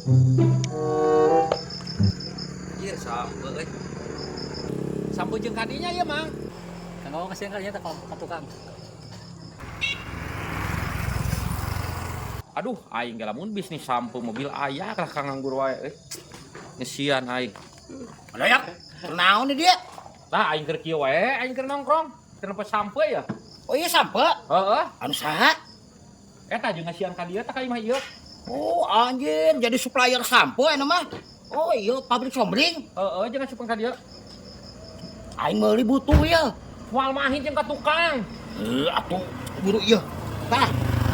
Anjir sampeu euy. Sampeu jeung kadinya ieu, Mang. Kang Awang kasihan kalinya ka tukang. Aduh, aing ge lamun bisnis sampeu mobil aya lah ka nganggur wae euy. Ngesian aing. Dayak, naon dia? Lah aing keur kieu wae, aing keur nongkrong. Keur nempo sampeu ya. Oh iya sampeu. Heeh. Anu saha? Eta jeung ngasian ka dieu tah ka imah ieu. Oh anjir, jadi supplier sampo eta mah. Oh iya, pabrik sombring. Heeh, jeung ngasupan ka dieu. Aing meuli butuh ya. Moal mahin jeung ka tukang. Atuh buru ieu. Tah,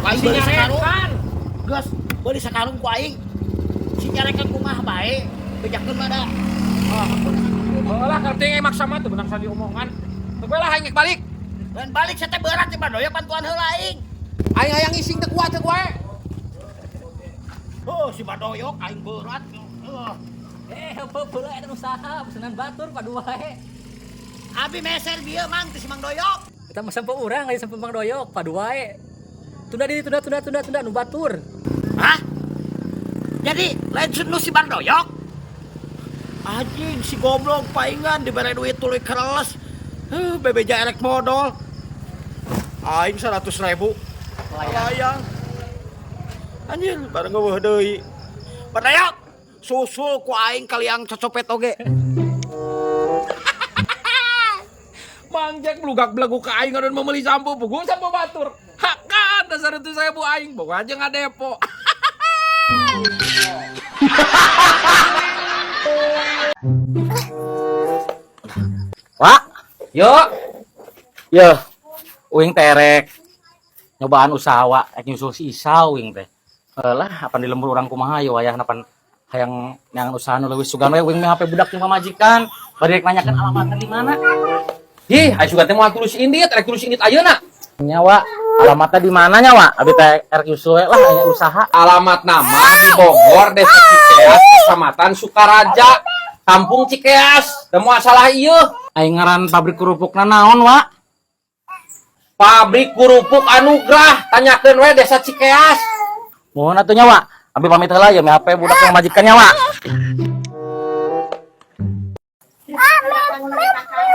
aing Si beuli sakarung. nyarekan. Geus, beuli sakarung ku aing. Si nyarekan kumaha bae, bejakeun mah da. Oh, heeh lah kerting aing maksa mah teu beunang sadi omongan. Teu lah aing balik. Dan balik saya teh berat teh badoya bantuan heula aing. Aing hayang ngising teu kuat teu wae. Oh, si Badoyok aing berat. Heuh. Heupeut heula eta usaha pesenan batur padu wae. Abi meser bieu Mang teh si Mang Doyok. Eta mah sampeu urang lain sampeu Mang Doyok padu wae. Tunda di tunda tunda tunda tunda nu batur. Hah? Jadi lain nu si Bang Doyok? Anjing si goblok paingan dibere duit tuluy kereles. Heuh, bebeja erek modal. Aing 100.000. Layang. Anjir, bareng eueuh deui. Badayok, susul ku aing kaliang cocopet oge. Mang Jack belugak belegu ka aing ngadon meuli sampo puguh sampo batur. Hakan dasar itu saya bu aing boga aja ngadepo. Wak, Yo, yo, uing terek nyobaan usaha wa, rek nyusul si Isa uing teh. Lah, apan di lembur urang kumaha yo wayahna pan hayang neangan usaha nu leuwih sugan we uing mah HP budak jeung pamajikan. Bari rek nanyakeun alamatna di mana. Ih, aing sugan teh moal tulus indit, rek tulus indit ayeuna. Nya wa, alamatna di mana nya wa? Abi teh rek nyusul we lah aya usaha. Alamat nama di Bogor, Desa Cikeas, Kecamatan Sukaraja, Kampung Cikeas. Teu moal salah ieu. Aing ngaran pabrik kerupukna naon wa? Pabrik kerupuk Anugrah, tanyakeun we Desa Cikeas. Mohon atuh nya wa. Abi pamit heula ya, HP budak yang majikan nya wa.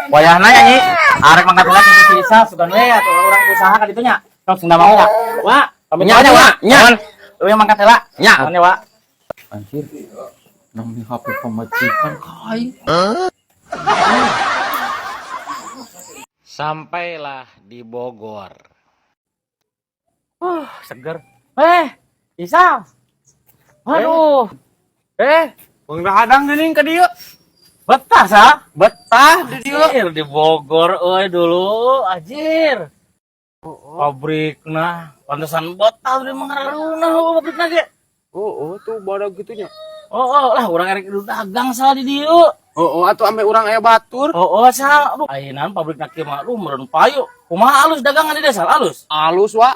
Wayahna nya nyi, arek mangkat heula ka si Isa sugan we atuh urang usaha ka ditu nya. Sok sing damang nya. Wa, pamit Nya, heula nya wa. nya. Mohon. Leuwih mangkat heula. Nya. Mohon nya wa. Anjir. Nami HP pamajikan ka aing. Sampailah di Bogor. Seger. Isa. Aduh. Bang Rahadang geuning ka dieu. Betah sa? Betah di dieu. Anjir, di Bogor euy dulu, anjir. Pabrikna, pantesan betah di mangararuna pabrikna ge. Oh, tuh badag kitu nya. Oh, lah urang erek dagang salah di dieu. Oh, atuh ame urang aya batur. Oh, sal. Aduh, ayeuna pabrikna kieu mah aduh meureun payu. Kumaha alus dagangan di desa alus? Alus, wa.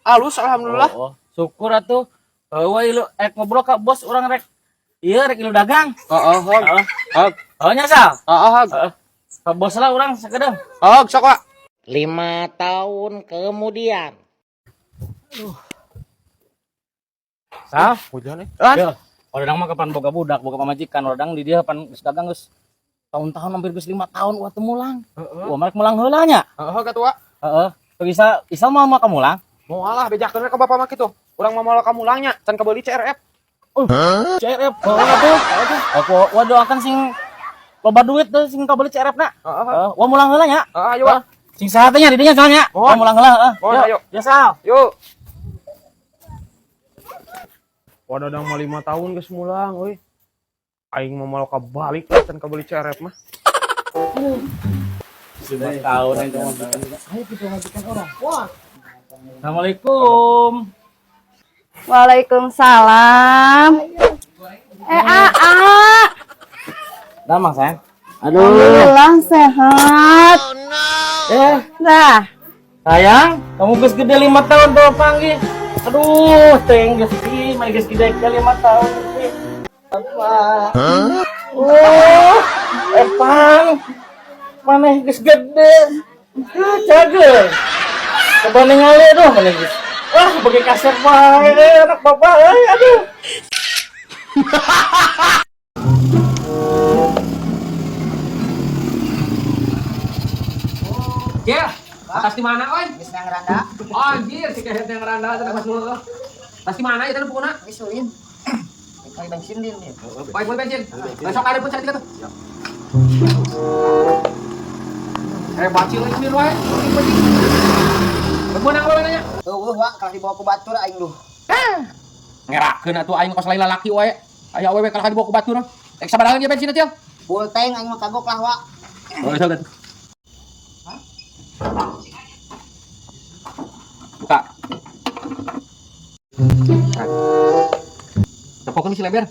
Alus alhamdulillah. Oh, syukur atuh. Wah, ilu rek ngobrol ka bos urang rek. Iya, rek ilu dagang. Heeh, hog. Heeh. Hog. Oh, nya sal. Heeh, hog. Heeh. Ka bos lah urang sakedeung. Hog sok, wa. 5 tahun kemudian. Sal. Hujan eh. Yo, orang mah kapan boga budak, boga pamajikan, orang di dia pan geus dagang geus tahun-tahun hampir geus 5 tahun uah teu mulang. Heeh. Uah merek mulang heula nya. Heeh, ka tua. Heeh. Teu bisa isa mah mah ka mulang. Moal lah bejakeun we ka bapak mah kitu. Urang mah moal ka mulangnya, can kabeuli CRF. CRF. Heeh atuh. Aku wah doakan sing loba duit tuh sing kabeuli CRF na. Heeh. Heeh, wah mulang heula nya. Heeh, ayo, wa. Sing sehat nya di dinya soalnya. Mohon. Wah mulang heula heeh. Mohon, Yo, ayo. Ya sal. Yuk. Wah, dadang mah 5 tahun geus mulang euy. Aing mah moal kabalik lah can kabeuli CRF mah. 5 tahun aing teh majikan. Ayo kita majikan orang. Wah. Assalamualaikum. Waalaikumsalam. Aa. Damang sayang. Aduh. Alhamdulillah sehat. Nah, Sayang, kamu geus gede 5 tahun tuh panggil. Aduh, teng geus ih, mah geus gede ke 5 tahun ih. Apa? Oh, pang. Maneh geus gede. Ah, cager. Coba ningali aduh maneh geus. Wah, bagi kasep wae anak bapak euy, aduh. Ya, atas di mana, oi? Geus nang randa, Anjir, si kehet yang randa cenah pas dulu. Tas di mana itu pokona? geus ulin. Kali bensin din. Baik, boleh bensin. Besok ada pun cari tiga tuh. Hebat sih ulin wae. Beunang wae nanya. Eueuh wa kalah dibawa ku batur aing duh. Ngerakeun atuh aing kos lain lalaki wae. Aya awewe kalah dibawa ku batur. Ek sabaraha ge bensin atuh? Full tank aing mah kagok lah wa. Oh, itu kan. Buka. Tepokeun si leber.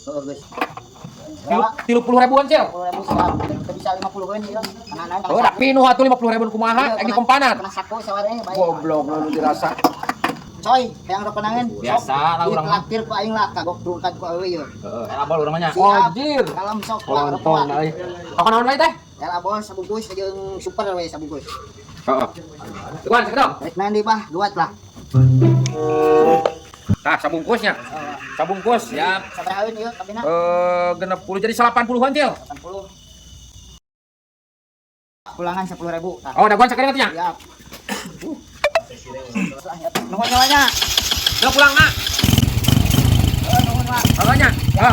Heeh geus. 30 ribuan, Cil. 10.000 siap. Teu bisa 50 keun ieu. Kana Oh, dak pinuh atuh 50 ribuan kumaha? Ek dikompanan. Kana saku saware bae. Goblok lu dirasa. Coy, hayang rokonangan. Biasa lah urang mah. Traktir ku aing lah kagok tungkat ku awewe ieu. Heeh, era abal urang mah nya. Siap. Anjir. Kalem sok lah Kontol euy. Kok naon wae teh? El abol sabungkus jeung super we sabungkus. Heeh. Tuan, sekedok. Rek mandi bah, duat lah. Nah, sabungkusnya. Sabungkus, siap. Sabarahaeun ieu kabina? Eh, 60 jadi 80-an, Cil. 80. Pulangan 10.000. Tah. Oh, daguan sakedeung atuh nya. Siap. Nuhun nyawanya. Udah pulang, Nak. Nuhun, Pak. Halonya. Ya.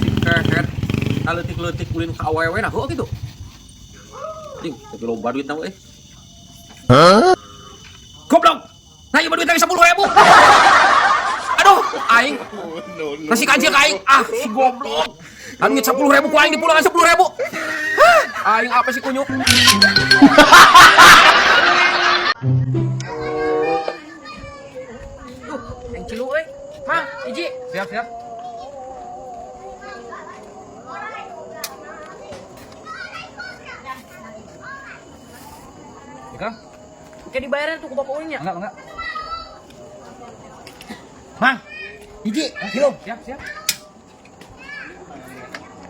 Si kehet leutik-leutik ulin ka awewe nah heuh kitu. Ding, tapi loba duit na euy. Hah? Goblok. Nah, ieu mah duit lagi 10.000. Aduh, aing. Nasi kancil ka aing. Ah, si goblok. Anu 10.000 ku aing dipulangan 10.000. Hah, aing apa sih kunyuk? Duh, yang cilu euy. Mang, hiji. Siap, siap. Ya, Kang? Oke dibayarin tuh ku bapak uingnya. Enggak, enggak. Mang, hiji, hirup. Siap, siap.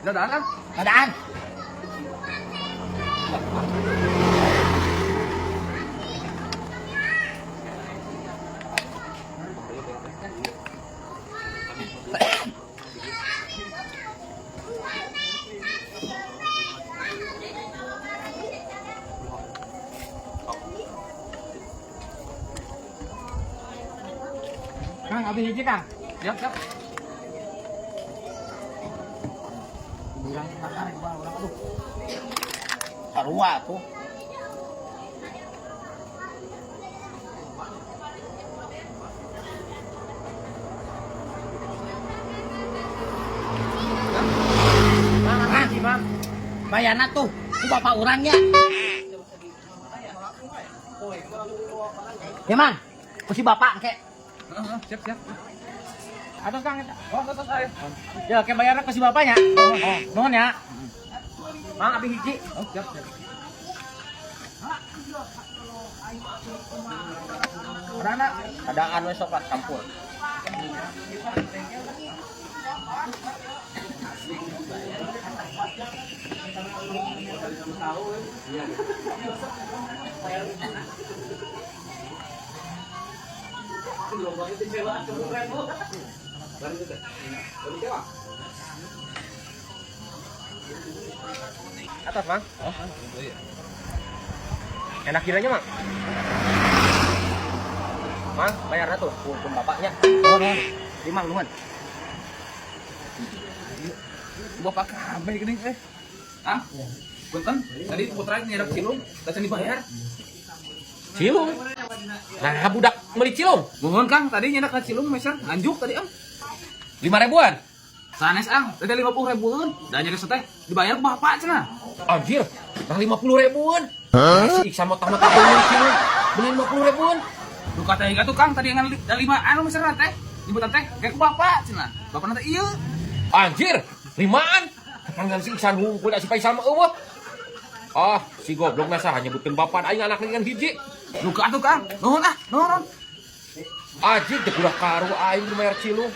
Dadaan, ah. Dadaan. Kang, habis hiji, Kang. Siap, siap. Sarua tuh. Mang, bayarna tuh ku bapak urangnya. Ya mang, ku si bapak engke. Heeh, siap, siap. Atos Kang. Oh, atos ayo. Ya, ke bayarna ke si bapaknya. Oh, nuhun ya. Mang abi hiji. Oh, siap, siap. Rana, adaan we sok lah campur. Atas, Mang. Oh, iya. Enak kiranya, Mang. Mang, bayarnya tuh, pun bapaknya. Nuhun, nuhun. Lima nuhun. Bapak kabeh geuning eh. Ah? Punten, tadi putra nyerap cilung, tadi dibayar. Cilung. Nah, budak meuli cilung. Mohon Kang, tadi nyedak ka cilung meser, nganjuk tadi am. 5 ribuan. Sanes ang, tadi 50 ribuan. Dan nyeri teh dibayar ku bapak cenah. Anjir, nah 50 ribuan. Nah, si Iksan mau tamat apa beli cilung? Beli 50 ribuan. Lu kata ingat tuh Kang, tadi ngan lima anu meser teh. Nyebutan teh kayak ku bapak cenah. Bapak nanti iya. Anjir, limaan. Panggang si Iksan hungkul si Faisal mah eueuh. Ah, si goblok mah saha nyebutkeun bapak aing anak dengan hiji. Lu ka atuh Kang. Nuhun ah, nuhun. Anjir, teu kulah karu aing nu mayar cilung.